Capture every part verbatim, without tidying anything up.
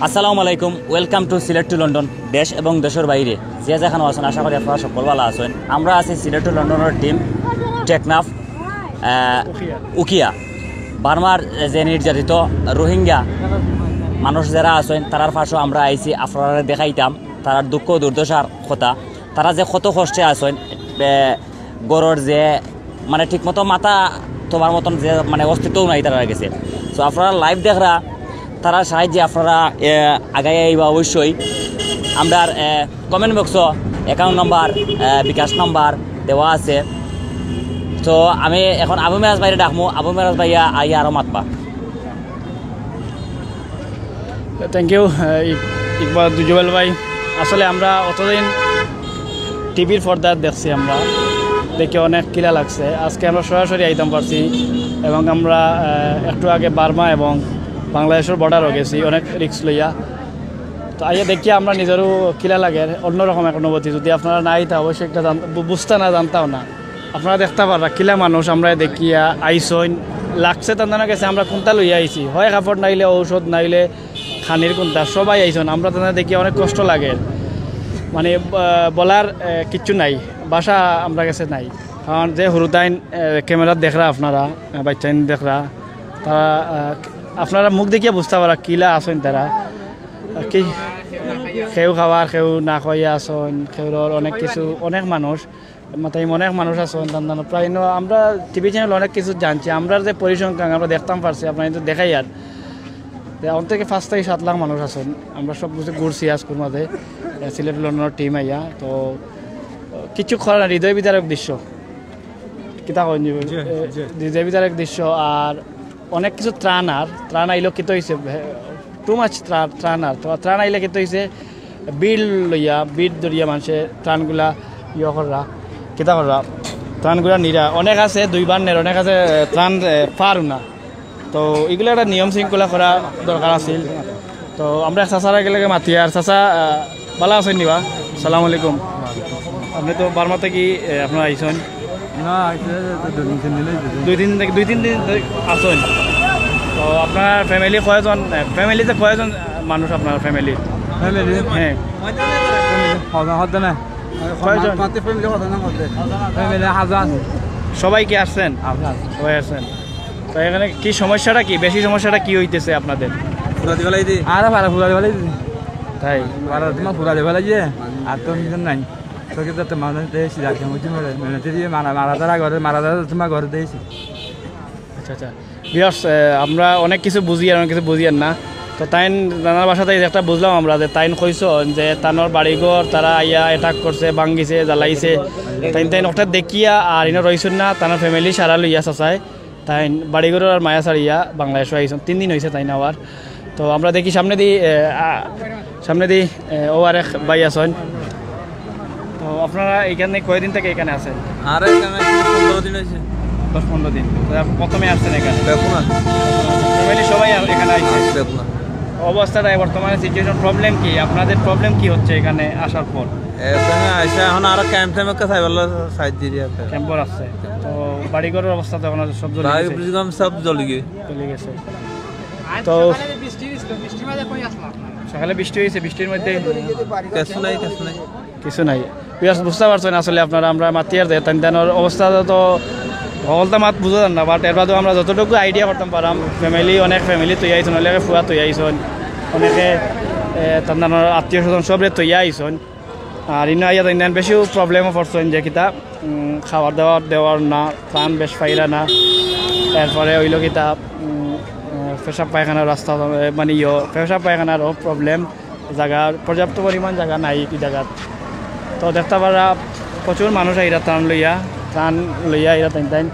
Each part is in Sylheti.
আসসালামু আলাইকুম, welcome to Sylhet to London। দেশ এবং দেশের বাইরে যে যেখানো আছেন, আশা করি আপনারা সকল ভালা আছেন। আমরা আছি Sylhet to London-র টিম টেকনাফ, আহ, উখিয়া। বার্মার যে নির্যাতিত রোহিঙ্গা মানুষ যারা আছেন, তারার পাশে আমরা আইছি আপনারারে দেখাইতাম তারার দুঃখ দুর্দশার কথা। তারা যে কত কষ্টে আছেন, আহ, ঘরর যে মানে ঠিকমতো মাথা থবার মতন যে মানে অস্তিত্বও নাই তারার গেছে। তো আপনারা লাইভ দেখরা, তারার সাহায্যে আপনারা, আহ, আগাই আইবা অবশ্যই। আমরার, আহ, কমেন্ট বক্সো অ্যাকাউন্ট নাম্বার, আহ, বিকাশ নাম্বার দেওয়া আছে। তো আমি এখন আবু মেরাজ ভাইরে ডাকমু, আবু মেরাজ ভাইয়া আইয়া আরও মাতবা। থ্যাংক ইউ ইকবাল জুবেল ভাই। আসলে আমরা অতদিন টিভির পর্দাত দেখছি, আমরা দেখে অনেক কিলা লাগছে। আজকে আমরা সরাসরি আইতাম পারছি এবং আমরা, আহ, একটু আগে বার্মা এবং বাংলাদেশের বর্ডারও গেছি অনেক রিস্ক লইয়া। তো আইয়া দেখি আমরা নিজেরও কিলা লাগে, অন্যরকম এক অনুভূতি। যদি আপনারা না আইতা অবশ্যই একটা জান-, বু-, বুঝতা না, জানতাও না। আপনারা দেখতা পাররা কিলা মানুষ আমরা দেখিয়া আইছইন, লাগছে তান্দানো গেছে আমরা কোনটা লইয়া আইছি, হয় কাপড় নাইলে ঔষধ নাইলে খানির কোনটা, সবাই আইছইন। আমরা তান্দানো দেখিয়া অনেক কষ্ট লাগে, মানে, আহ, বলার, আহ, কিচ্ছু নাই, ভাষা আমরা গেছে নাই। কারণ যে হুরুতাইন, আহ, ক্যামেরাত দেখরা আপনারা, আহ, বাচ্চাইন দেখরা, তারা, আহ, আপনারা মুখ দেখিয়া বুঝতা পাররা কিলা আছইন তারা। আহ, কি কেউ খাওয়ার, কেউ না খাইয়া আছইন, কেউর অনেক কিছু, অনেক মানুষ, মাতাই অনেক মানুষ আছইন, তান্দানো প্রায় ন-, আমরা টিভি চ্যানেল অনেক কিছু জানছি, আমরা যে পরিসংখ্যান আমরা দেখতাম পারছি, আপনারা কিন্তু দেখাই আর যে অন থেকে পাঁচ থেকে সাত লাখ মানুষ আছইন। আমরা সব কিছু ঘুরছি আজকুর মাঝে, এ, সিলেট লন্ডনর টিম আইয়া। তো কিছু করার না, হৃদয় বিদারক দৃশ্য। কিতা কইন যে, জি, এ, জি। হৃদয় বিদারক দৃশ্য। আর অনেক কিছু ত্রাণ আর ত্রাণ আইলো, কিতা হইছে, টু মাচ ত্রাণ আর তো ত্রাণ আইলে কিতা হইছে, বিল লইয়া, বিল ধরিয়া মানুষে ত্রাণগুলা ইয়ে কররা, কিতা কররা, ত্রাণগুলা নিরা। অনেক আছে দুইবার নের, অনেক আছে, এ, ত্রাণ, এ, পার না। তো এগুলা একটা নিয়ম শৃঙ্খলা করা দরকার আছিল। তো আমরা চাচার আগে লগে মাতি আর চাচা, আহ, ভালা আছইন নিবা? সালাম আলাইকুম। আপনি তো বার্মা থেকে, এ, আপনারা আইছইন? না, আইছে তো দুই তিন দিন হইছে। দুই তিন থেকে, দুই তিন দিন ধরে আছইন। তো আপনার ফ্যামিলি কয়জন, এ, ফ্যামিলিতে কয়জন, আহ, মানুষ আপনার ফ্যামিলি? ফ্যামিলি? হ্যাঁ। ফ্যামিলি? হদা, হদা না। কয়জন? মাতে ফ্যামিলি হদা না মাতে। ফ্যামিলি হাজার। সবাই কি আসছেন? আপনার? সবাই আসছেন। তো এখানে কি সমস্যাটা কি? বেশি সমস্যাটা কি হইতেছে আপনাদের? ফুরাদি ফেলাই দি। আরে পারা ফুরাদি ফেলাই দি। তাই? পারা তোমার ফুরাদি ফেলাই দিয়ে, আর তো নিজের নাই। তো কি যাতে মানুষ দেশি যাতে মুজি মরে, মানে যদি মারা, মারা তারা ঘরে, মারা তারা তোমার ঘরে দেশি। আচ্ছা, আচ্ছা। ভিউয়ার্স, আহ, আমরা অনেক কিছু বুঝি আর অনেক কিছু বুঝি আর না। তো তাইন জানার ভাষাতে একটা বুঝলাম আমরা যে তাইন কইছইন যে তানর বাড়িঘর তারা আইয়া অ্যাটাক করছে, ভাঙ্গিছে, জ্বালাইছে। তাইন, তাইন ওটা দেখিয়া আর ইনো রইছইন না, তানর ফ্যামিলি সারা লইয়া চাচায়। তাইন বাড়িঘর আর মায়া ছাড়িয়া বাংলাদেশো আইছইন। তিন দিন হইছে তাইন আবার। তো আমরা দেখি সামনেদি, এ, আ, সামনেদি, এ, ও আরেক ভাই আছইন। তো আপনারা এখানে কয়দিন থেকে এখানে আছেন? আর এখানে পনেরো দিন হইছে। দশ পনেরো দিন। তো প্রথমে আসছেন এখানে? বেগুনা। ফ্যামিলি সবাই আর এখানে আইছে? বেগুনা। অবস্থাটা বর্তমানে সিচুয়েশন, প্রবলেম কি? আপনাদের প্রবলেম কি হচ্ছে এখানে আসার পর? এখানে আইসা এখন আরো ক্যাম্প ট্যাম্প একটা সাইবার সাইড দিয়ে দিয়ে আছে। ক্যাম্পর আছে। তো বাড়িঘরের অবস্থা তো এখন সব জ্বলি বাড়ি গেছে। বুঝলাম সব জ্বলি গিয়ে। জ্বলি গেছে। তো সকালে বৃষ্টি হয়েছে, বৃষ্টির মধ্যে কই আসলো আপনারা? সকালে বৃষ্টি হয়েছে, বৃষ্টির মধ্যে কিছু নাই, কিছু নাই। কিছু নাই। বিয়াস বুঝতে পারছেন আসলে আপনারা, আমরা মাতিয়ার দে তান তানোর অবস্থা তো হকলতা মাত বুঝা যার না, বাট এর বাদেও আমরা যতটুকু আইডিয়া করতাম পারাম, ফ্যামিলি, অনেক ফ্যামিলি তৈরি আইছেন, অনেকে ফুয়া তৈরি আইছেন, অনেকে, এ, তান তানোর আত্মীয় স্বজন সবরে তৈরি আইছেন। আর ইনো আইয়া তাইন বেশি প্রবলেমও পড়ছেন যে কিতা, উম, খাবার দাবার দেওয়ার না, ত্রাণ বেশ পাইরা না, এরপরে হইল কিতা, উম, আহ, পেশাব পায়খানার রাস্তা, এ, মানে ইয়ো, পেশাব পায়খানারও প্রবলেম, জায়গা, পর্যাপ্ত পরিমাণ জায়গা নাই এই জায়গাত। তো দেখতা পাররা প্রচুর মানুষ আইরা ত্রাণ লইয়া, ত্রাণ লইয়া আইরা তাইন তাইন।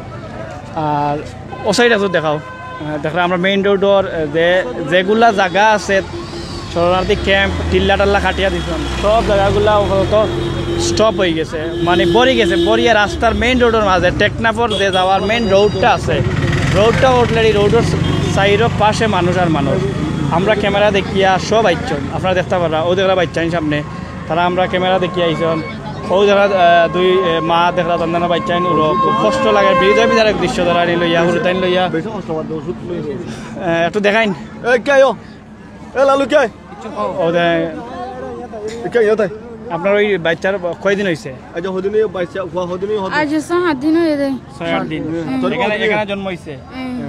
আর ও সাইড আছে দেখাও, আহ, দেখরা আমরা মেইন রোডর, আহ, যে, যেগুলা জায়গা আছে, শরণার্থী ক্যাম্প, টিল্লা টাল্লা কাটিয়া দিছইন, সব জায়গাগুলা আপাতত স্টপ হয়ে গেছে, মানে ভরি গেছে, ভরিয়া রাস্তার মেইন রোডর মাঝে, টেকনাফর যে যাওয়ার মেইন রোডটা আছে, রোডটা অলরেডি, রোডর চাইরো পাশে মানুষ আর মানুষ। আমরা ক্যামেরা দেখিয়া সব আইছইন, আপনারা দেখতা পাররা, ও দেখরা বাচ্চাইন সামনে, তারা আমরা ক্যামেরা দেখিয়া আইছইন। ও দেখরা, আহ, দুই, আহ, মা দেখরা, তান তানোর বাচ্চাইন উড়ো, খুব কষ্ট লাগে, হৃদয় বিদারক দৃশ্য তারা নি লইয়া, হুরুতাইন লইয়া। বেশি কষ্ট পাচ্ছে, ওষুধ লইয়া। আহ, একটু দেখাইন। এ, কে আইও? এ, লালু কে? আপনার ওই বাচ্চার কয়দিন হইছে? আচ্ছা, হদিনই বাচ্চা, হওয়া হদিনই হদিন। আজ সাত দিন হয়ে যায়। ছয় আট দিন। হুম। এখানে, এখানে জন্ম হইছে? হুম।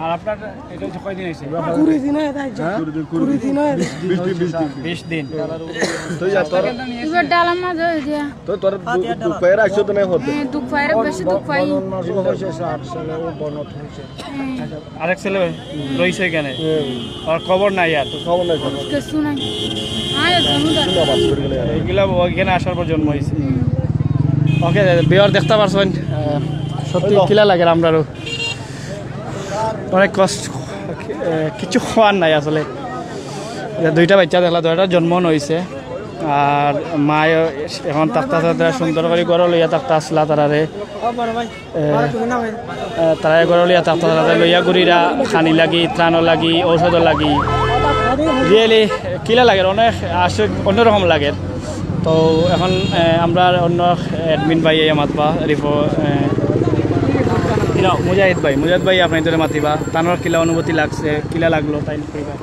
আর আপনার এটা হচ্ছে কয়দিন হইছে? কুড়ি দিন হয়ে যায়। হ্যাঁ? কুড়ি দিন হয়ে যায়। বিশ দিন, বিশ দিন। বিশ দিন। তো যা, তোর এবার ডালার মাঝে হয়ে যায়। তো তোর দু-, দুঃখ পাইরা আইছো তো নাই হতে? হ্যাঁ, দুঃখ পাইরা বেশি দুঃখ পাই। বনন মাছ হয়েছে, আর ছেলে ও বনত হয়েছে। হুম। আরেক ছেলে রইছে এখানে। হুম। আর খবর নাই আর। তো খবর নাই তো। কিছু নাই। আয় জমুদা। শুনো, বাস করে গেলে আর। এইগুলা ওইখানে আসার পর জন্ম হইছে। হুম। ওকে, বিয়ার দেখতে পারছেন, আহ, সত্যি কিলা লাগে আমরারও। অনেক কষ্ট, আহ, কিছু হওয়ার নাই আসলে। যে দুইটা বাচ্চা দেখলা, দুইটা জন্ম হইছে। আর মায় এখন থাকতে থাকতে সুন্দর করে ঘর লইয়া থাকতে আসলা তারারে। এ, এ, তারা এগোর লিয়া থাকতো, তারা লইয়া ঘুরিরা খানি লাগি, ত্রাণ লাগি, ঔষধ লাগি। Really কিলা লাগে, অনেক আসলে অন্যরকম লাগে। তো এখন, এ, আমরা অন্য admin ভাই এই মাতবা, রিফো, এ, মুজাহিদ ভাই, মুজাহিদ ভাই, আপনি ধরে মাতিবা, তানোর কিলা অনুভূতি লাগছে, কিলা লাগলো, তাই কইবা।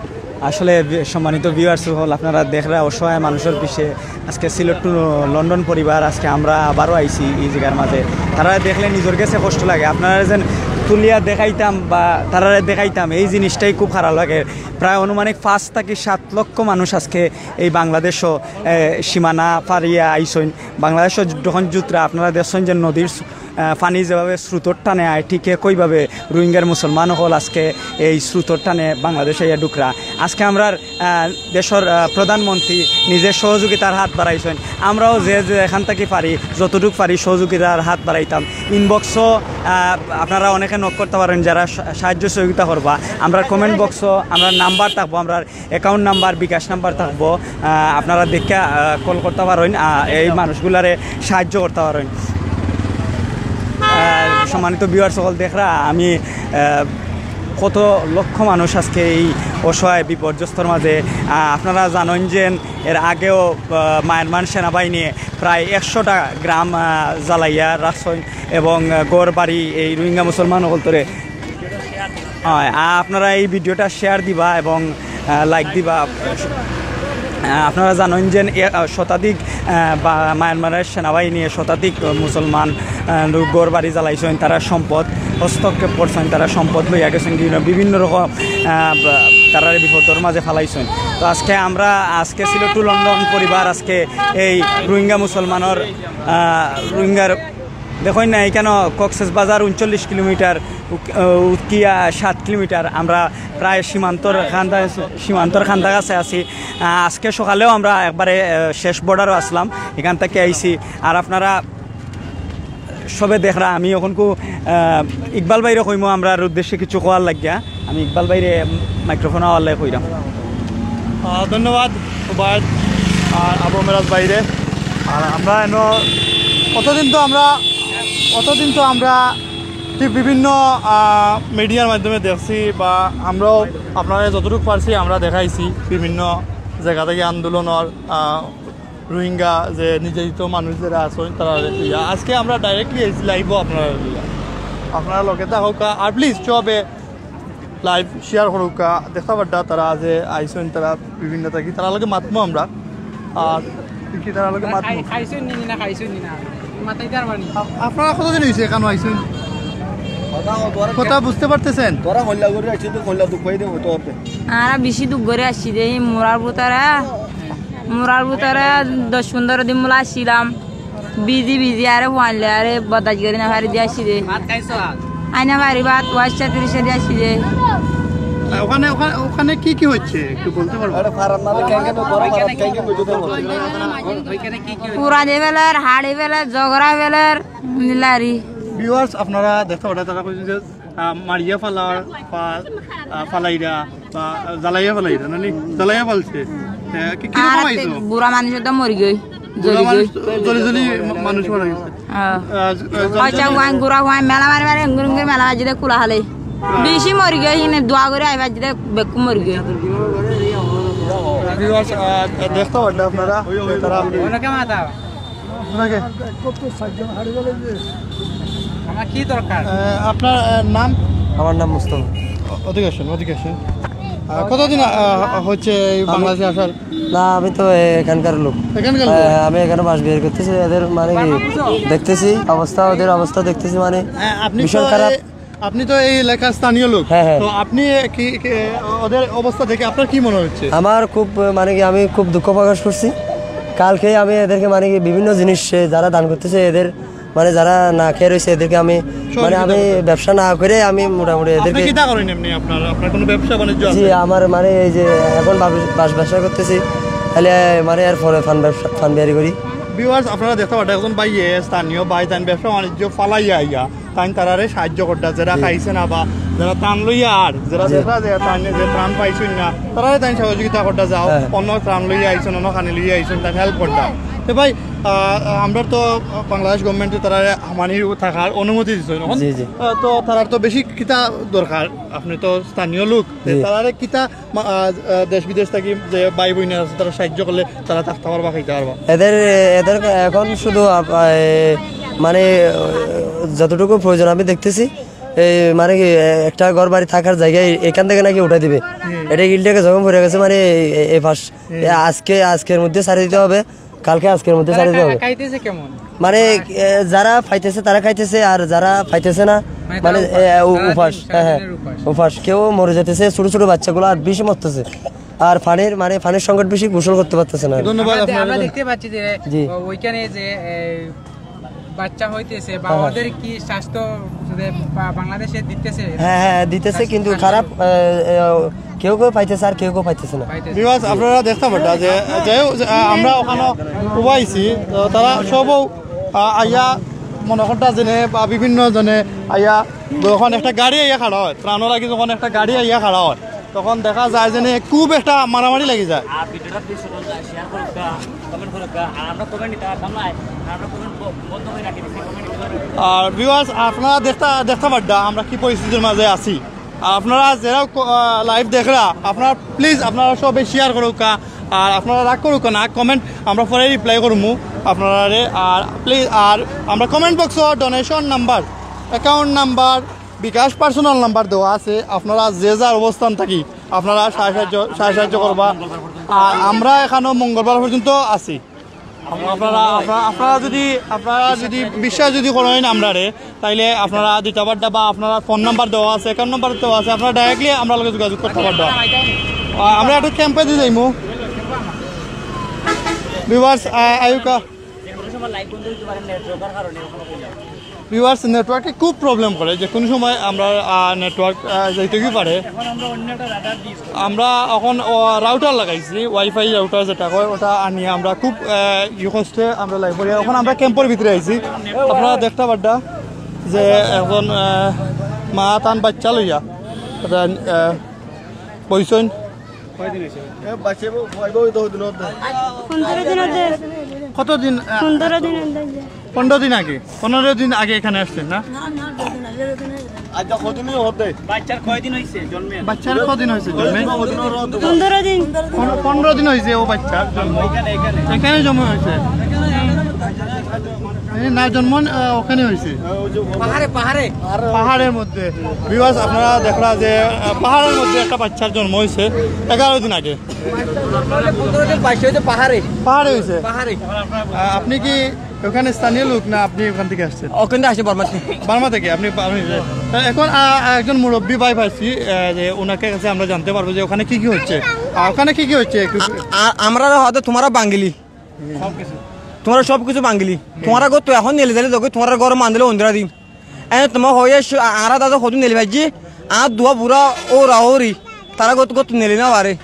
আসলে বি-, সম্মানিত ভিউয়ার্স সকল, আপনারা দেখরা অসহায় মানুষের পিছে আজকে সিলেট টু লন্ডন পরিবার, আজকে আমরা আবারও আইছি এই জায়গার মাঝে। তারা দেখলে নিজের কাছে কষ্ট লাগে, আপনারা যেন তুলিয়া দেখাইতাম বা তারা দেখাইতাম, এই জিনিসটাই খুব খারাপ লাগে। প্রায় আনুমানিক পাঁচ থেকে সাত লক্ষ মানুষ আজকে এই বাংলাদেশও, এ, সীমানা পারিয়া আইসইন। বাংলাদেশও যখন জুতরা, আপনারা দেখছেন যে নদীর আহ, পানি যেভাবে স্রোতর টানে আয়, ঠিক একইভাবে রোহিঙ্গার মুসলমান হল আজকে এই স্রোতর টানে বাংলাদেশে আইয়া ঢুকরা। আজকে আমরার, আহ, দেশর, আহ, প্রধানমন্ত্রী নিজে সহযোগিতার হাত বাড়াইছেন। আমরাও যে, যে এখান থেকে পারি, যতটুকু পারি সহযোগিতার হাত বাড়াইতাম। ইনবক্সও, আহ, আপনারা অনেকে নক করতে পারেন, যারা সা-, সাহায্য সহযোগিতা করবা। আমরা কমেন্ট বক্সও আমরা নাম্বার থাকবো, আমরা অ্যাকাউন্ট নাম্বার, বিকাশ নাম্বার থাকবো, আহ, আপনারা দেখে, আহ, কল করতে পারেন, আহ, এই মানুষগুলারে সাহায্য করতে পারেন। আহ, সম্মানিত ভিউয়ার্স সকল, দেখরা আমি, আহ, কত লক্ষ মানুষ আজকে এই অসহায় বিপর্যস্তর মাঝে। আহ, আপনারা জানেন যে এর আগেও, আহ, মায়ানমার সেনাবাহিনী প্রায় একশোটা গ্রাম, আহ, জ্বালাইয়া রাখছেন এবং, আহ, ঘর বাড়ি এই রোহিঙ্গা মুসলমান সকলতরে। হয়, আ-, আপনারা এই ভিডিওটা শেয়ার দিবা এবং, আ, লাইক দিবা। আ, আপনারা জানেন যে এ, আ, শতাধিক, আ, বা মায়ানমারের সেনাবাহিনী শতাধিক মুসলমান, আ, ঘর বাড়ি জ্বালাইছেন, তারা সম্পদ হস্তক্ষেপ করছেন, তারা সম্পদ লইয়া গেছেন, বিভিন্ন, বিভিন্ন রকম, আ, বা, তারা বিপদর মাঝে ফালাইছেন। তো আজকে আমরা, আজকে সিলেট টু লন্ডন পরিবার আজকে এই রোহিঙ্গা মুসলমানর, আ, রোহিঙ্গার দেখইন না, এখানো কক্সেস বাজার ঊনচল্লিশ কিলোমিটার, উক-, আহ, উকিয়া সাত কিলোমিটার। আমরা প্রায় সীমান্তর খান্দা, সীমান্তর খান্দা কাছে আছি। আহ, আজকে সকালেও আমরা একবারে, আহ, শেষ বর্ডারও আসলাম, এখান থেকে আইছি। আর আপনারা সবে দেখরা, আমি এখন কু, আহ, ইকবাল ভাইরে কইমু আমরার উদ্দেশ্যে কিছু কওয়ার লাগিয়া। আমি ইকবাল ভাইরে মাইক্রোফোন আওয়ার লাগি কইরাম। আহ, ধন্যবাদ ওবায়দ আর আবু মেরাজ ভাইরে। আর আমরা এনো অতদিন তো আমরা, অতদিন তো আমরা ঠিক বিভিন্ন, আহ, মিডিয়ার মাধ্যমে দেখছি বা আমরাও আপনারা যতটুকু পারছি আমরা দেখাইছি বিভিন্ন জায়গা থেকে আন্দোলনর, আহ, রোহিঙ্গা যে নির্যাতিত মানুষ যারা আছেন তারা ইয়া। আজকে আমরা ডাইরেক্টলি আইছি লাইভও আপনারা ইয়া। আপনারা লগে থাকুক্কা। আর প্লিজ সবে লাইভ শেয়ার করুক্কা, দেখা পাররা তারা যে আইছেন, তারা বিভিন্ন থাকি, তারা লগে মাতমু আমরা। আর কি তারা লগে মাতমু? খাই-, খাইছেন নি না, খাইছেন নি না? মাতাইতে পারবা নি? আপ-, আপনারা কতদিন হইছে এখানো আইছেন? কথা বুঝতে পারতেছেন? তোরা কইলা করে আইছিস তো, কইলা তো কই দেবো তোর। আমরা বেশি দুঃখ করে আসছি যে এই মোরার ভিতরে, মোরার ভিতরে দশ পনেরো দিন মূল আসছিলাম। বিজি বিজি আরে ফুয়াইনলে আরে বদাজ করি না পারি দিয়া আসি রে। ভাত খাইছো আজ? আইনা পারি ভাত পয়সা তিরিশে দিয়া আসি রে। ওখানে, ওখানে, ওখানে কি কি হচ্ছে একটু বলতে পারবো? আরে ফারাম না, কেন কেন বড় ফারাম, কেন কেন বুঝতে পারবো? ওইখানে কি কি হচ্ছে? পুরা যে বেলার, হাড়ি বেলার, জগরা বেলার, মিলারি। ভিউয়ার্স, আপনারা দেখতে পারেন, তারা কইছে যে আহ, মারিয়া ফালার, ফা-, আহ, ফালাইরা, বা জ্বালাইয়া ফালাইরা, নানি? জ্বালাইয়া ফালছে। আহ, কি, কি রকম আর আইছো? বুড়া মানুষ তো মরি গই, বুড়া জ্বলি মানুষ গই। তো জ্বলি জ্বলি মা-, মানুষ মারা গেছে। হ্যাঁ। আহ, জ-, আহ, জ্বলি আচ্ছা, জ্বলি ওয়ান গুড়া ওয়ান মেলা মারি মারি, এঙ্গুর এঙ্গুর মেলা মারি দে কুলা হালে। হ্যাঁ। বেশি মরি গই, হিনে দোয়া করে আইবার দে বেকু মরি গই। ভিউয়ার্স, আহ, দেখতে পারেন আপনারা, তারা ওনাকে মাথা। আপনাকে? আমার কি দরকার? আহ, আপনার, আহ, নাম? আমার নাম মুস্তফা। অ-, ওদিকে আসুন, ওদিকে আসুন। আহ, কতদিন আহ, হচ্ছে এই বাংলাদেশে আসার? না, আমি তো এখানকার লোক। এখানকার লোক? হ্যাঁ, আমি এখানে বাস বিহার করতেছি। এদের মানে কি দেখতেছি অবস্থা, ওদের অবস্থা দেখতেছি মানে হ্যাঁ, আপনি তো ভীষণ খারাপ। এই- আপনি তো এই এলাকার স্থানীয় লোক। হ্যাঁ, হ্যাঁ। তো আপনি কি কি- ওদের অবস্থা দেখে আপনার কি মনে হচ্ছে? আমার খুব মানে কি, আমি খুব দুঃখ প্রকাশ করছি। কালকে আমি এদেরকে মানে কি বিভিন্ন জিনিস, এ, যারা দান করতেছে, এদের মানে যারা না খেয়ে রয়েছে, এদেরকে আমি মানে আমি ব্যবসা না করে আমি মোটামুটি আপনি এদেরকে কিতা করেন এমনি? আপনার আপনার কোনো ব্যবসা বাণিজ্য জি, আছে? আমার মানে এই যে এখন বাস বাস ব্যবসা করতেছি, তাহলে মানে এর পরে ফান ব্যবসা, ফান বিহারি করি। ভিউয়ার্স, আপনারা দেখতে পাচ্ছেন একজন ভাইয়ে স্থানীয় ভাই তান ব্যবসা বাণিজ্য ফালাইয়া আইয়া তাইন তারারে সাহায্য করতা, যারা খাইছে না বা যারা ত্রাণ লইয়া আর যারা দেখা যায় তাইন যে ত্রাণ পাইছইন না, তারারে তাইন সহযোগিতা করতা যাও, হ্যাঁ। অন্য ত্রাণ লইয়া আইছইন, অন্য খানি লইয়া আইছইন, তাইন হেল্প করতা। তো ভাই, আহ, আমরা তো বাংলাদেশ গভর্নমেন্টে তারারে হামানির থাকার অনুমতি দিছইন, এখন, জি, জি। আহ, তো তারার তো বেশি কিতা দরকার, আপনি তো স্থানীয় লোক, জি। তারারে কিতা মা- আহ, আহ, দেশ বিদেশ থাকি যে ভাই বইন আছে, তারা সাহায্য করলে তারা থাকতে পারবা, খাইতে পারবা। এদের এদের এখন শুধু আপ- এ, মানে এ, যতটুকু প্রয়োজন আমি দেখতেছি, এই মানে কি এ, একটা ঘর বাড়ি থাকার জায়গায় এখান থেকে নাকি উঠাই দিবে। এটা ইলটেকে জখম পড়ে গেছে মানে এ- এ- এ পাশ। এ, আজকে আজকের মধ্যে ছাড়ি দিতে হবে, কালকে আজকের মধ্যে ছাড়ি দিতে হবে। খাইতেছে কেমন? মানে এ, যারা পাইতেছে তারা খাইতেছে, আর যারা পাইতেছে না মানে মানে তারা এ, উপাস, উপাস। সারাদিনের হ্যাঁ, হ্যাঁ। উপাস। উপাস, কেউ মরে যেতেছে, ছোট ছোট বাচ্চাগুলো আর বেশি মরতেছে। আর পানির মানে পানির সংকট বেশি, গোসল করতে পারতেছে না। ধন্যবাদ আমরা দে- আপনার আমরা জন্য। দেখতে পাচ্ছি যে জি। ও- ওইখানে যে এই, বাচ্চা হইতেছে বা হ্যাঁ, হ্যাঁ। ওদের কি স্বাস্থ্য যে বা- বাংলাদেশে দিতেছে? হ্যাঁ, হ্যাঁ, দিতেছে, কিন্তু খারাপ। এ, এ, কেউ কেউ পাইতেছে আর কেউ কেউ পাইতেছে না। পাইতেছে। ভিউয়ার্স, আপনারা দেখতে পারতা যে যাই হোক, যে, আহ, আমরা ওখানে উবাইছি, তো তারা সবও আহ, আইয়া মনে করতা জেনে বা বিভিন্ন জনে আইয়া যখন একটা গাড়ি আইয়া খাড়া হয়, ত্রাণর আগে যখন একটা গাড়ি আইয়া খাড়া হয়, তখন দেখা যায় যে খুব একটা মারামারি লাগি যায়। আর ভিডিওটা প্লিজ শেয়ার করুক, কমেন্ট করুক। আর আমরা কমেন্ট নিতে পারতাম না, আর আমরা কমেন্ট বন্ধ করে রাখি দিচ্ছি, কমেন্ট নিতে পারবেন। আর ভিউয়ার্স, আপনারা দেখতে দেখতে পারতা আমরা কি পরিস্থিতির মাঝে আছি। আর আপনারা যারা লাইভ দেখরা, আপনারা প্লিজ আপনারা সবে শেয়ার করুক, আর আপনারা রাগ করুক না, কমেন্ট আমরা পরে রিপ্লাই করমু আপনারারে। আর প্লিজ, আর আমরা কমেন্ট বক্সো ডোনেশন নাম্বার, অ্যাকাউন্ট নাম্বার, বিকাশ পার্সোনাল নাম্বার দেওয়া আছে। আপনারা যে যার অবস্থান থাকি আপনারা সাহায্য সাহায্য করবা। আর আমরা এখানো মঙ্গলবার পর্যন্ত আছি। আপনারা আপনারা আপনারা যদি আপনারা যদি বিশ্বাস যদি করেন আমরারে, তাইলে আপনারা দিতে পারতা বা আপনারা ফোন নাম্বার দেওয়া আছে, অ্যাকাউন্ট নাম্বার দেওয়া আছে, আপনারা ডাইরেক্টলি আমরা লগে যোগাযোগ করতে পারবা। আহ, আমরা একটা ক্যাম্পে দিয়ে যাইমু। ভিউয়ার্স, আয়ুকা, যে কোনো সময় লাইভ বন্ধ হইতে পারে নেটওয়ার্কের কারণে। ভিউয়ার্স, নেটওয়ার্কে খুব প্রবলেম করে, যে কোনো সময় আমরা নেটওয়ার্ক যাইতে কি পারে। আমরা এখন রাউটার লাগাইছি, ওয়াইফাই রাউটার যেটা হয়, ওটা আনিয়া আমরা খুব আহ, ইয়ে কষ্টে আমরা লাইভ করি। এখন আমরা ক্যাম্পর ভিতরে আইছি, আপনারা দেখতে পারতা যে এখন আহ, মা তান বাচ্চা লইয়া এটা আহ, বইছইন। পনেরো দিন হতে। কতদিন আহ, পনেরো দিন হতে। পনেরো দিন আগে, পনেরো দিন আগে এখানে আসছেন না? আচ্ছা, কদিনই হতে। বাচ্চার কয়দিন হয়েছে জন্মে? বাচ্চার কদিন হয়েছে জন্মে? পনেরো দিন। পন- পনেরো দিন হয়েছে ও বাচ্চার জন্ম। এখানে জন্ম হয়েছে। এই না, জন্ম আহ, ওখানে হয়েছে। পাহাড়ে, পাহাড়ে। পাহাড়ের মধ্যে। ভিউয়ার্স, আপনারা দেখরা যে আহ, পাহাড়ের মধ্যে একটা বাচ্চার জন্ম হয়েছে এগারো দিন আগে। পনেরো দিন বাইশ হয়েছে পাহাড়ে। পাহাড়ে হয়েছে। পাহাড়ে। আহ, আপনি কি ওখানে স্থানীয় লোক না আপনি ওখান থেকে আসছেন? ওখান থেকে আসে বর্মা থেকে। বার্মা থেকে আপনি বার্মা থেকে। তা এখন আহ, একজন মুরব্বী ভাই পাইছি আহ, যে ওনাকে কাছে আমরা জানতে পারবো যে ওখানে কি কি হচ্ছে, আর ওখানে কি কি হচ্ছে একটু। আ- আমরা হয়তো তোমরা বাঙালি, তোমরা সব কিছু বাঙালি। তোমরা গো তো এখন নেলে দিলে দেখো, তোমরা গরম আন্দোলন অন্দিরা দিন। এ তোমার হয়ে আরা দাদা কত নেলি ভাইজি, আর দুয়া বুড়া ও রাহরি, তারা গত গত নেলি না পারে,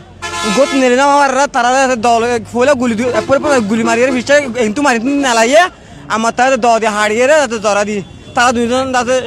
গত নেলি না পারে, তারা দল ফুলে গুলি দি-, এ, পুরো পুরো গুলি মারিয়ে পিছিয়ে কিন্তু মারি নালাইয়ে, আমার তাদের দ দিয়ে হারিয়ে রে, তাদের ধরা দি, তারা দুইজন তাদের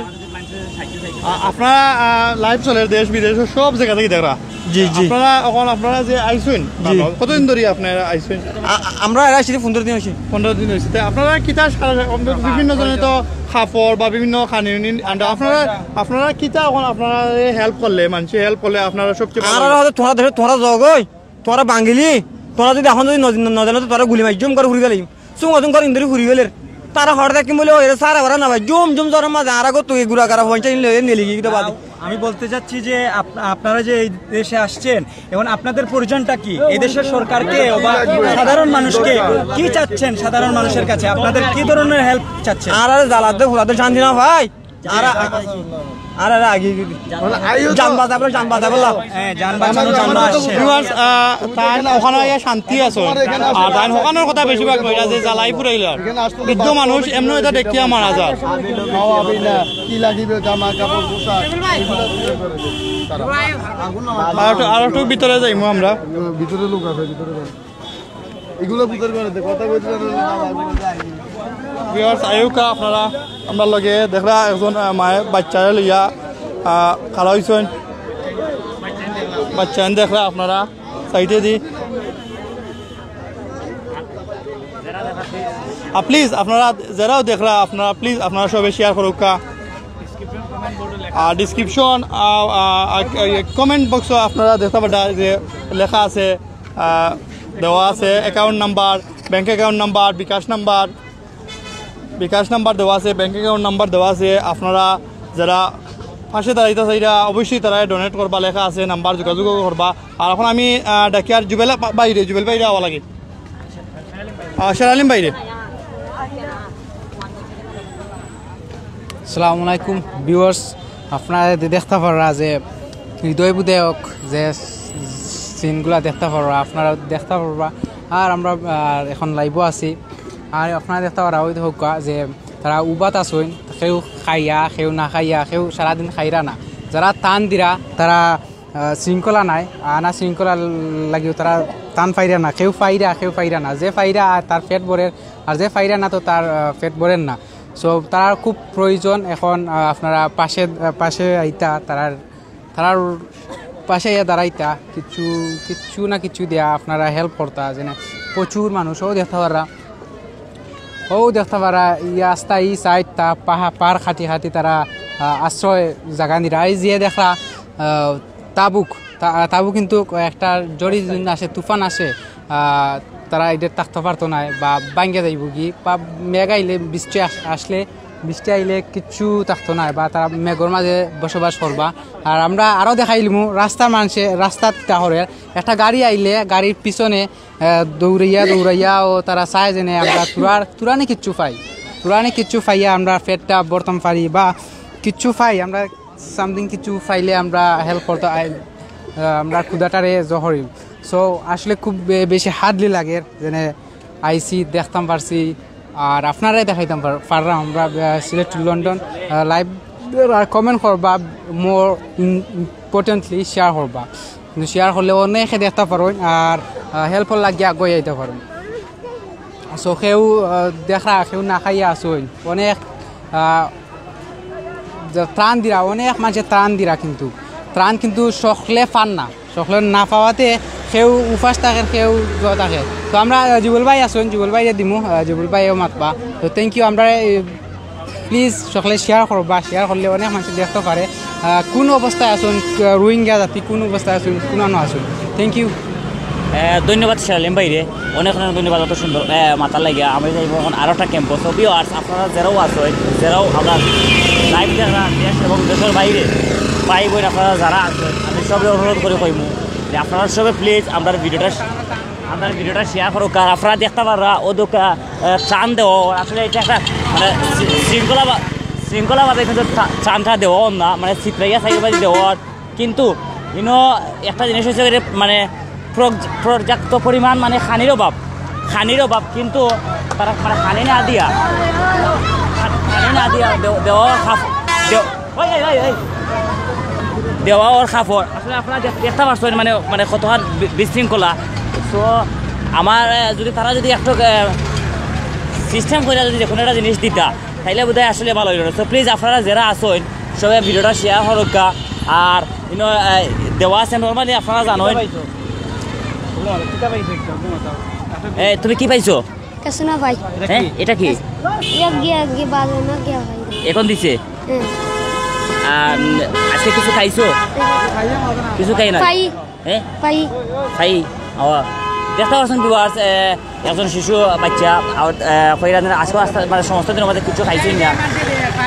আ- আপনারা লাইভ চলে দেশ বিদেশ সব জায়গা থেকে দেখরা। জি, জি। আপনারা এখন আপনারা যে আইসুন, জি। কতদিন ধরে আপনারা আইসুন? আ- আমরা এরা আসলে পনেরো দিন হয়েছে। পনেরো দিন হয়েছে। তে আপনারা কিতা সারা বিভিন্ন জনে তো কাপড় বা বিভিন্ন খানি উনি আনতে, আপনারা আপনারা কিতা এখন আপনারা হেল্প করলে, মানুষে হেল্প করলে আপনারা সবচেয়ে ভালো আর লাগে? হয়তো তোমরা দেশে তোমরা জগই, তোমরা বাঙালি, তোমরা যদি এখন যদি নজ- নজর না তো তোমরা গুলি মারি জুম করে ঘুরি গেলে, চুম চুম করে ইন্দুরি ঘুরি গেলে। তারা হঠাৎ দেখি বলে, "ওই রে, সারা ওরা না ভাই, জুম জুম জ্বরের মাঝে আর আগো তুই গুড়া করা পঞ্চাশ নিলে ওই নিলি কি তো বাদে।" আমি বলতে চাচ্ছি যে আপ-, আপনারা যে এই দেশে আসছেন, এখন আপনাদের প্রয়োজনটা কি? এই দেশের সরকারকে বা সাধারণ মানুষকে কি চাচ্ছেন? সাধারণ মানুষের কাছে আপনাদের কি ধরনের হেল্প চাচ্ছেন? আর আরে জ্বালাতে ফুলাতে শান্তি না ভাই। আর আর আরে আগে জান বাঁচাবো, জান বাঁচাবো। হ্যাঁ, জান বাঁচানো, জান বাঁচানো। ভিউয়ার্স, আহ, তাই ওখানে ইয়া শান্তি আছে। আর তাই ওখানোর কথা বেশিরভাগ কইরা যে জ্বালাই পুরাইল আর। বৃদ্ধ মানুষ এমনি এটা দেখিয়া মারা যায়। খাওয়া পিনা, কি লাগিবে, জামা কাপড়, পোশাক, এগুলো তৈরি করে দেয় তারা। আর একটু, আর একটু ভিতরে যাইমু আমরা। ভিতরে লোক আছে, ভিতরে যান। এগুলো ভিতরে করে দে, কথা বলতে পারবে না। ভিউয়ার্স, আইউক্কা আপনারা, আমরা লগে দেখরা একজন, আহ, মায়ে বাচ্চারে লইয়া, আহ, খাড়া হইছেন। বাচ্চা দেখরা আপনারা সাইডে দি। আর প্লিজ আপনারা যেরাও দেখরা, আপনারা প্লিজ আপনারা সবে শেয়ার করুক্কা। আর ডিসক্রিপশন, কমেন্ট বক্সও আপনারা দেখতে পারবেন যে লেখা আছে, আহ, দেওয়া আছে account number, bank account number, bKash number, bKash number দেওয়া আছে, ব্যাংক অ্যাকাউন্ট নাম্বার দেওয়া আছে। আপনারা যারা পাশে দাঁড়াইতে চাইরা অবশ্যই তারা ডোনেট করবা, লেখা আছে নাম্বার, যোগাযোগ করবা। আর এখন আমি, আহ, ডাকিয়ার জুবেল বা-, বাইরে, জুবেল বাইরে আওয়া লাগে। আহ, শের আলিম বাইরে। আসসালামু আলাইকুম ভিউয়ার্স, আপনারা দে-, দেখতে পাররা যে হৃদয় বিদারক যে সিনগুলা দেখতে পাররা, আপনারা দেখতে পারবা। আর আমরা, আহ, এখন লাইভও আছি। আর আপনারা দেখতে পাররা ওই দেখউক্কা যে তারা উবাত আছইন, কেউ খাইয়া, কেউ না খাইয়া, কেউ সারাদিন খাইরা না। যারা টান দিরা, তারা আহ, শৃঙ্খলা নাই, আনা শৃঙ্খলা লাগিও তারা টান পাইরা না, কেউ পাইরা, কেউ পাইরা না, যে পাইরা আর তার পেট ভরের, আর যে পাইরা না তো তার, আহ, পেট ভরের না। সো তারার খুব প্রয়োজন এখন, আহ, আপনারা পাশে, আহ, পাশে আইতা, তারার, তারার পাশে আইয়া দাঁড়াইতা, কিছু, কিছু না কিছু দিয়া আপনারা হেল্প করতা, যেন প্রচুর মানুষ, ও দেখতে পাররা, ও দেখতে পাররা, ই রাস্তা, ই সাইডটা পাহা-, পাহাড় কাটি কাটি তারা, আহ, আশ্রয় জাগা নিরা। এই যে দেখরা, আহ, তাবুক, তা-, তাবু কিন্তু একটা জড়ি যদি আসে, তুফান আসে, আহ, তারা এটা থাকতে পারতো না বা ভাঙ্গা যাইবো কি, বা মেঘ আইলে, বৃষ্টি আস-, আসলে, বৃষ্টি আইলে কিচ্ছু থাকতো না বা তারা মেঘর মাঝে বসবাস করবা। আর আমরা আরও দেখাইলিমু রাস্তার মানষে, রাস্তাত কিতা করের, একটা গাড়ি আইলে গাড়ির পিছনে, আহ, দৌড়াইয়া দৌড়াইয়া ও তারা চায় যেন আমরা তুরার, তুরানি কিচ্ছু পাই, তুরানি কিচ্ছু পাইয়া আমরা পেটটা ভরতাম পারি বা কিচ্ছু পাই আমরা সামথিং কিছু পাইলে আমরা হেল্প করতে আই-, আহ, আমরা ক্ষুধাটারে জহরিম। সো আসলে খুব বে-, বেশি হার্ডলি লাগে, যেন আইছি, দেখতাম পারছি, আর আপনারাই দেখাইতাম পার-, পারলাম আমরা, আহ, সিলেট টু লন্ডন, আহ, লাইভ আর কমেন্ট করবা, মোর ইম্পর্টেন্টলি শেয়ার করবা, কিন্তু শেয়ার করলে অনেকে দেখতে পারইন আর, আহ, হেল্প লাগিয়া আগুয়াই যাইতে পারইন। সো কেউ, আহ, দেখরা, কেউ না খাইয়া আছইন, অনেক, আহ, যে ত্রাণ দিরা, অনেক মানষে ত্রাণ দিরা, কিন্তু ত্রাণ কিন্তু সকলে পার না, সকলে না পাওয়াতে কেউ উপাস থাকে, কেউ জ থাকে। তো আমরা, আহ, জুবেল ভাই আছইন, জুবেল ভাইরে দিমু, আহ, জুবেল ভাইও মাতবা। তো থ্যাংক ইউ। আমরা, আহ, প্লিজ সকলে শেয়ার করবা, শেয়ার করলে অনেক মানষে দেখতে পারে, আহ, কোন অবস্থায় আছইন, আহ, রোহিঙ্গা জাতি কোন অবস্থায় আছইন, কোনানো আছইন। Thank you. আহ, ধন্যবাদ শের আলিম ভাইরে, অনেক অনেক ধন্যবাদ অত সুন্দর, আহ, মাতার লাগিয়া। আমরা যাইবো এখন আরো একটা ক্যাম্পো। তো ভিউয়ার্স, আপনারা যেরাও আছইন, যেরাও আমরা লাইভ দেখরা দেশ এবং দেশের বাইরে ভাই বোন আপনারা যারা আছইন, আমি সবরে অনুরোধ করি কইমু যে আপনারা সবে প্লিজ আমরার ভিডিওটা, আমরার ভিডিওটা শেয়ার করো। আর আপনারা দেখতে পাররা ও দোকা, আহ, ত্রাণ দেওয়া, আসলে এটা একটা মানে শৃ-, শৃঙ্খলা বা-, শৃঙ্খলাভাবে কিন্তু ত্রা-, ত্রাণটা দেওয়া না, মানে ছিতরাইয়া সাইডে দেওয়া। কিন্তু ইনো একটা জিনিস হইছে যে মানে প্রজ-, পর্যাপ্ত পরিমাণ মানে খানির অভাব, খানির অভাব, কিন্তু তারা মানে খানি না দিয়া, খানি না দিয়া দেও-, দেওয়া খাপ-, দেও-, ওই, ওই, ওই, ওই। দেওয়া ওর কাপড়। আসলে আপনারা দেখ-, দেখতে পারছেন মানে, মানে কতখান বি-, বিশৃঙ্খলা। তো আমার, আহ, যদি তারা যদি একটু, আহ, সিস্টেম করে যদি যে কোনো একটা জিনিস দিতা, তাইলে বোধহয় আসলে ভালো হইলো। তো প্লিজ আপনারা যেরা আছইন, সবাই ভিডিওটা শেয়ার করুক্কা। আর ইনো, আহ, দেওয়া আছে নরমালি আপনারা জানইন। এ, তুমি কি পাইছো? কিছু না ভাই। হ্যাঁ, এটা কি? এক গিয়া, এক গিয়া বাজে না গিয়া ভাই। এখন দিছে? হ্যাঁ। আর, উম, আজকে কিছু খাইছো? কিছু খাই না? পাই। হ্যাঁ? পাই। খাই। ও। দেখতে পাচ্ছেন ভিউয়ার্স, একজন শিশু বাচ্চা, আর, আহ, কইরা দিন আজকে আস্তে, মানে, সমস্ত দিনের মধ্যে কিছু খাইছইন না,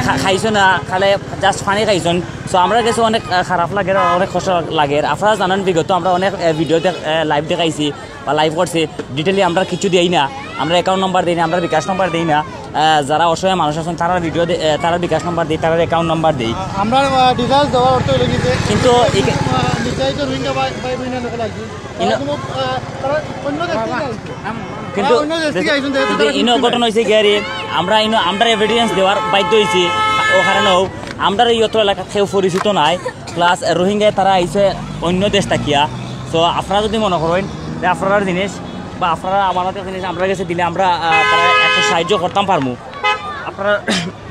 খা-, খাইছইন না, খালি জাস্ট পানি খাইছইন। তো আমরা গেছে অনেক, আহ, খারাপ লাগে, অনেক কষ্ট লাগে। আপনারা জানেন, বিগত আমরা অনেক, আহ, ভিডিও দেখ-, আহ, লাইভ দেখাইছি বা লাইভ করছি, ডিটেইলি আমরা কিছু দেই না, আমরা অ্যাকাউন্ট নাম্বার দেই না, আমরা বিকাশ নাম্বার দেই না। আহ, যারা অসহায় মানুষ আছেন, তারার ভিডিও দে-, আহ, তারার বিকাশ নাম্বার দেই, তারার অ্যাকাউন্ট নাম্বার দেই। আমরা, আহ, ডিটেইলস দেওয়ার অর্থ হইল কি যে কিন্তু এই আহ, নির্যাতিত রোহিঙ্গা ভাই, ভাই বোনের লোক লাগবে। ইনো- তারা কোনো, আহ, তারা অন্য দেশ থেকে আইছে। কিন্তু তারা অন্য দেশ থেকে আইছেন, যেহেতু কিন্তু তারা ইনো ঘটনা হইছে কি আরে, আমরা ইনো, আমরা এভিডেন্স দেওয়ার বাধ্য হইছি। ও কারণেও আমরা এই অত্র এলাকাত কেউ পরিচিত নাই, প্লাস রোহিঙ্গা তারা আইছে অন্য দেশ থাকিয়া। তো আপনারা যদি মনে করেন যে আপনারার জিনিস বা আপনারা আমাদের জিনিস আমরা গেছে দিলে আমরা, আহ, তারা একটা সাহায্য করতাম পারমু, আপনারা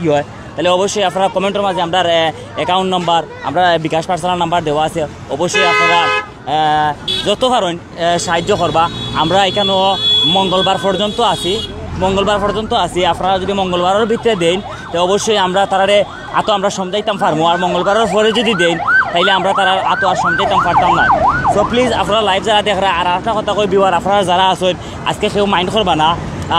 ই হয়, তাহলে অবশ্যই আপনারা কমেন্টের মাঝে আমরা, আহ, অ্যাকাউন্ট নাম্বার, আমরা বিকাশ পার্সোনাল নাম্বার দেওয়া আছে, অবশ্যই আপনারা, আহ, যত পারেন, আহ, সাহায্য করবা। আমরা এখানে মঙ্গলবার পর্যন্ত আছি, মঙ্গলবার পর্যন্ত আছি। আপনারা যদি মঙ্গলবারের ভিতরে দেন, তো অবশ্যই আমরা তারারে আতো আমরা সমঝাইতাম পারমু। আর মঙ্গলবারের পরে যদি দেন, তাইলে আমরা তারার আতো আর সমঝাইতাম পারতাম না। সো প্লিজ আপনারা লাইভ যারা দেখরা, আর একটা কথা কই ভিউয়ার, আপনারা যারা আছেন, আজকে কেউ মাইন্ড করবা না।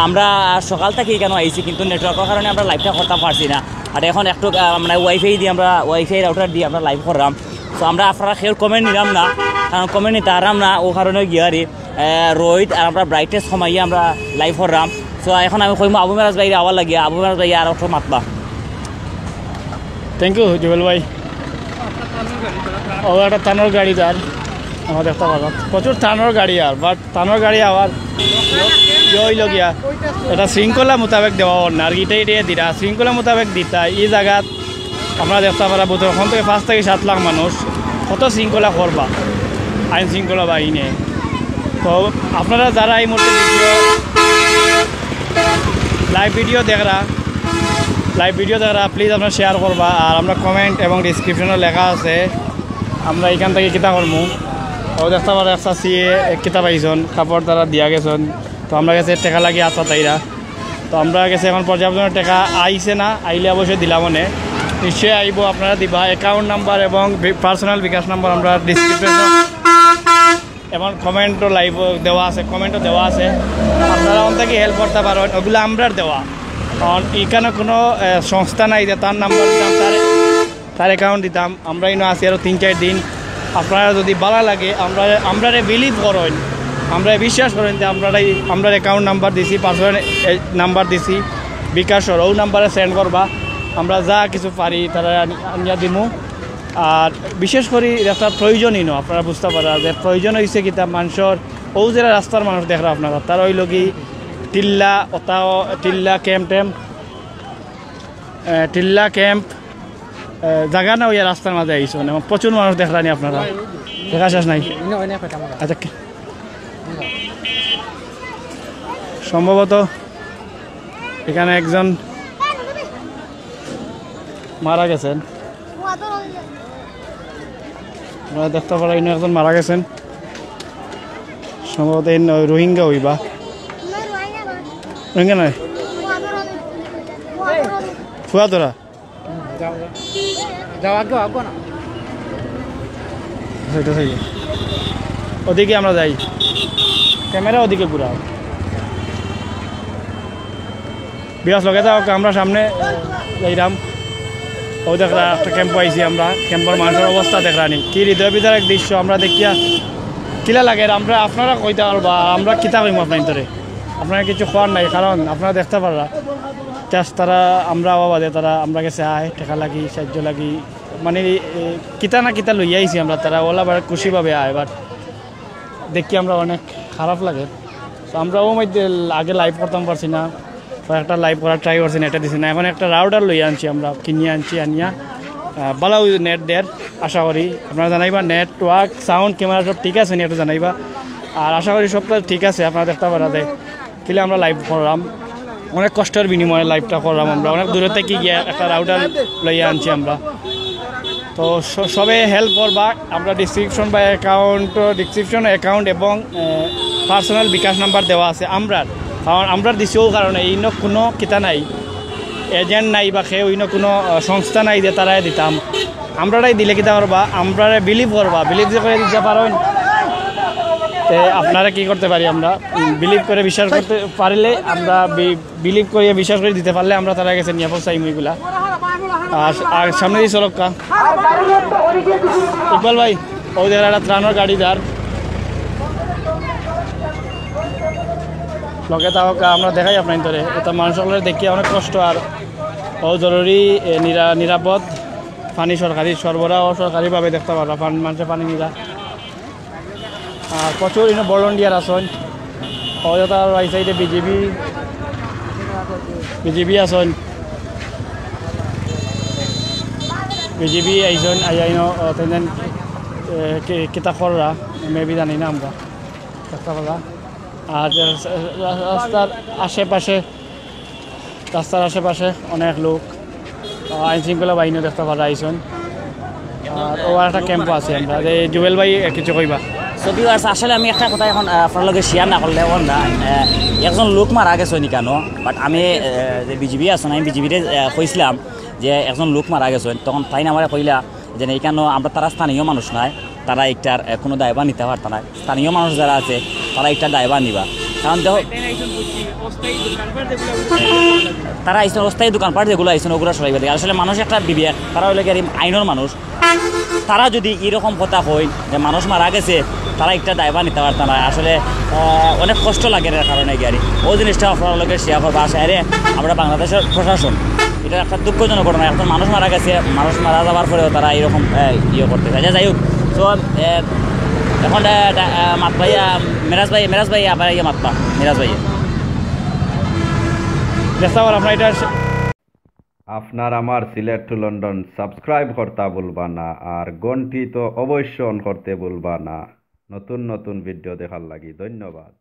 আমরা সকাল থেকে এখানে আইছি, কিন্তু নেটওয়ার্কের কারণে আমরা লাইভটা করতাম পারছি না। আর এখন একটু, আহ, মানে ওয়াইফাই দিয়ে আমরা, ওয়াইফাই রাউটার দিয়ে আমরা লাইভ করলাম। তো আমরা আপনারা কেউ কমেন্ট নিলাম না, কারণ কমেন্ট নিতে আরাম না, ও কারণে গিয়া আর, আহ, রোহিত আর আমরা ব্রাইটনেস কমাইয়া আমরা লাইভ করলাম। তো এখন আমি কইমু আবু মেরাজ ভাইরে আওয়ার লাগিয়া, আবু মেরাজ ভাই আর একটু মাতবা। থ্যাংক ইউ জুবেল ভাই। ও একটা তানোর গাড়ি তার, আমাদের একটা বাজার প্রচুর তানোর গাড়ি আর, বাট তানোর গাড়ি আবার ইয়ে হইল গিয়া, এটা শৃঙ্খলা মোতাবেক দেওয়া অর না, আর ইটাই ইটাই দিরা শৃঙ্খলা মোতাবেক দিতা। এই জায়গাত আপনারা দেখতে পারা বোধহয় ওখান থেকে পাঁচ থেকে সাত লাখ মানুষ, কত শৃঙ্খলা করবা আইন শৃঙ্খলা বাহিনী। তো আপনারা যারা এই মুহূর্তে ভিডিও, লাইভ ভিডিও দেখরা, লাইভ ভিডিও দেখরা, প্লিজ আপনারা শেয়ার করবা। আর আমরা কমেন্ট এবং ডিসক্রিপশনে লেখা আছে, আমরা এখান থেকে কিতা করমু। ও দেখতে পারা একটা সিএ কিতা পাইছন, কাপড় তারা দিয়া গেছন। তো আমরা গেছে টেকা লাগি আত পাতাইরা। তো আমরা গেছে এখন পর্যাপ্ত টেকা আইছে না, আইলে অবশ্যই দিলাম মনে। নিশ্চয়ই আইবো, আপনারা দিবা। অ্যাকাউন্ট নাম্বার এবং বি-, পার্সোনাল বিকাশ নাম্বার আমরা ডিসক্রিপশনে এবং কমেন্টও লাইভ দেওয়া আছে, কমেন্টও দেওয়া আছে। আপনারা অন থেকে হেল্প করতে পারেন, ওগুলো আমরার দেওয়া। কারণ এখানে কোনো, আহ, সংস্থা নাই যে তার নাম্বার দিতাম, তার, তার অ্যাকাউন্ট দিতাম। আমরা ইনো আছি আরও তিন চার দিন। আপনারা যদি ভালো লাগে, আমরা, আমরারে বিলিভ করেন, আমরা বিশ্বাস করেন যে আমরারাই, আমরার অ্যাকাউন্ট নাম্বার দিছি, পার্সোনাল নাম্বার দিছি, বিকাশর ও নাম্বারে সেন্ড করবা। আমরা যা কিছু পারি তারা আনি-, আনিয়া দিমু। আর বিশেষ করি একটা প্রয়োজনই না, আপনারা বুঝতে পারা যে প্রয়োজন হইছে কিতা, মানুষের ও যারা রাস্তার মানুষ দেখরা আপনারা, তারা হইল কি টিল্লা, ওতাও টিল্লা ক্যাম্প ট্যাম্প, আহ, টিল্লা ক্যাম্প, আহ, জায়গা না হইয়া রাস্তার মাঝে আইসো, মানে, প্রচুর মানুষ দেখরানি আপনারা, দেখা শেষ নাই। আচ্ছা, কি-, সম্ভবত এখানে একজন মারা গেছেন। আপনারা দেখতে পারা ইনো একজন মারা গেছেন, সম্ভবত এই ন-, রোহিঙ্গা হইবা। রোহিঙ্গা নয়, ফুয়াতরা। ওদিকে আমরা যাই, ক্যামেরা ওদিকে ঘুরাও। বিয়াস লগে যাও, আমরা সামনে যাইরাম। ও দেখরা একটা ক্যাম্প আইছি আমরা, ক্যাম্পর মানুষের অবস্থা দেখরানি কি হৃদয় বিদারক দৃশ্য আমরা দেখিয়া কিলা লাগে। আমরা, আপনারা কইতে পারবা, আমরা কিতা কইমু আপনার ভিতরে, আপনারা কিছু কওয়ার নাই, কারণ আপনারা দেখতে পাররা জাস্ট তারা, আমরা আওয়া বাদে তারা আমরা গেছে আয়, টেকা লাগি, সাহায্য লাগি, মানে, এ, কিতা না কিতা লইয়া আইছি আমরা, তারা ওলা বার খুশিভাবে আয়, বাট দেখি আমরা অনেক খারাপ লাগে। তো আমরা ও মধ্যে আগে লাইভ করতাম পারছি না, কয়েকটা লাইভ করার ট্রাই করছি না, এটা দিছি না। এখন একটা রাউটার লইয়া আনছি আমরা, কিনিয়া আনছি, আনিয়া, আহ, ভালো নেট দের, আশা করি আপনারা জানাইবা, নেটওয়ার্ক, সাউন্ড, ক্যামেরা সব ঠিক আছে নি, একটু জানাইবা। আর আশা করি সবটা ঠিক আছে, আপনারা দেখতে পারা যায়। কিলে আমরা লাইভ করলাম, অনেক কষ্টের বিনিময়ে লাইভটা করলাম আমরা, অনেক দূরে থেকে গিয়া একটা রাউটার লইয়া আনছি আমরা। তো স-, সবে হেল্প করবা, আমরা ডিসক্রিপশন বা অ্যাকাউন্ট, ডিসক্রিপশন অ্যাকাউন্ট এবং, এ, পার্সোনাল বিকাশ নাম্বার দেওয়া আছে আমরার, কারণ আমরার দিছি ও কারণে ইনো কোনো কিতা নাই, এজেন্ট নাই বা কেউ ইনো কোনো, আহ, সংস্থা নাই যে তারাই দিতাম। আমরারাই দিলে কিতা করবা, আমরারে বিলিভ করবা, বিলিভ যে করে দিতে পারেন। তে আপনারা কি করতে পারি? আমরা বিলিভ করে বিশ্বাস করতে পারলে আমরা, বিলিভ করিয়া বিশ্বাস করে দিতে পারলে আমরা তারা গেছে নিরাপদ চাইমু ইগুলা। আর, আর সামনে দিয়ে চলক্কা। ইকবাল ভাই, ওই দেখেন একটা ত্রাণর গাড়ি যার লগে তাও আমরা দেখাই আপনার ধরে। এটা মানুষ সকলের দেখিয়া অনেক কষ্ট। আর ও জরুরি, এ, নিরা-, নিরাপদ পানি সরকারি সরবরাহ, সরকারিভাবে দেখতে পারবা পানি, মানুষের পানি নিরা। আর প্রচুর ইনো ভলান্টিয়ার আছইন। ও যেটা এই সাইডে বিজিবি, বিজিবি আছইন, বিজিবি আইছইন, আইয়া ইনো, ও, তেন, এ, কি-, কিতা কররা, মেবি জানি না আমরা। দেখতে পারবা। আর রা-, রা-, রাস্তার আশেপাশে, রাস্তার আশেপাশে অনেক লোক, আহ, আইন শৃঙ্খলা বাহিনী দেখতে পাররা আইছইন। আর ও আর একটা ক্যাম্পও আছে আমরা। যে জুয়েল ভাই, এ, কিছু কইবা? So viewers, আসলে আমি একটা কথা এখন, আহ, আপনার লগে শেয়ার না করলে অইতো না। আহ, একজন লোক মারা গেছে নি কেন, বাট আমি, আহ, যে বিজিবি আছইন, আমি বিজিবিরে, আহ, কইছিলাম যে একজন লোক মারা গেছে, তখন তাইন আমারে কইলা যে না, ইখানো আমরা তারা স্থানীয় মানুষ নায়, তারা ইটার, আহ, কোনো দায়ভার নিতা পারতা নায়। স্থানীয় মানুষ যারা আছে, তারা ইটার দায়ভার নিবা। কারণ দেখো, তারা আইছইন অস্থায়ী দোকানপাট যেগুলা আইছইন, ওগুলা সরাইবা দেখি। আসলে মানুষ একটা বিবেক, তারা অইলে কি আর আইনর মানুষ। তারা যদি এরকম কথা কইন যে মানুষ মারা গেছে, তারা ইটার দায়ভার নিতা পারতা নায়। আসলে, আহ, অনেক কষ্ট লাগের এর কারণে কি আর। ও জিনিসটা আপনার লগে শেয়ার করবা। আসলে আমরা বাংলাদেশের প্রশাসন, ইটা একটা দুঃখজনক ঘটনা। একজন মানুষ মারা গেছে, মানুষ মারা যাওয়ার পরেও তারা এরকম, আহ, ইয়ে করতে চায়। আচ্ছা, যাই হোক, তো, আহ, এখন, আহ, আহ, মাতবা ইয়া, মিরাজ ভাই, মিরাজ ভাই আবার ইয়ে মাতবা, মিরাজ ভাই। দেখতে পারো আপনার এটা। আপনার আমার সিলেট টু লন্ডন সাবস্ক্রাইব করতা ভুলবা না, আর ঘন্টি তো অবশ্য অন করতে ভুলবা না। নতুন নতুন ভিডিও দেখার লাগি ধন্যবাদ।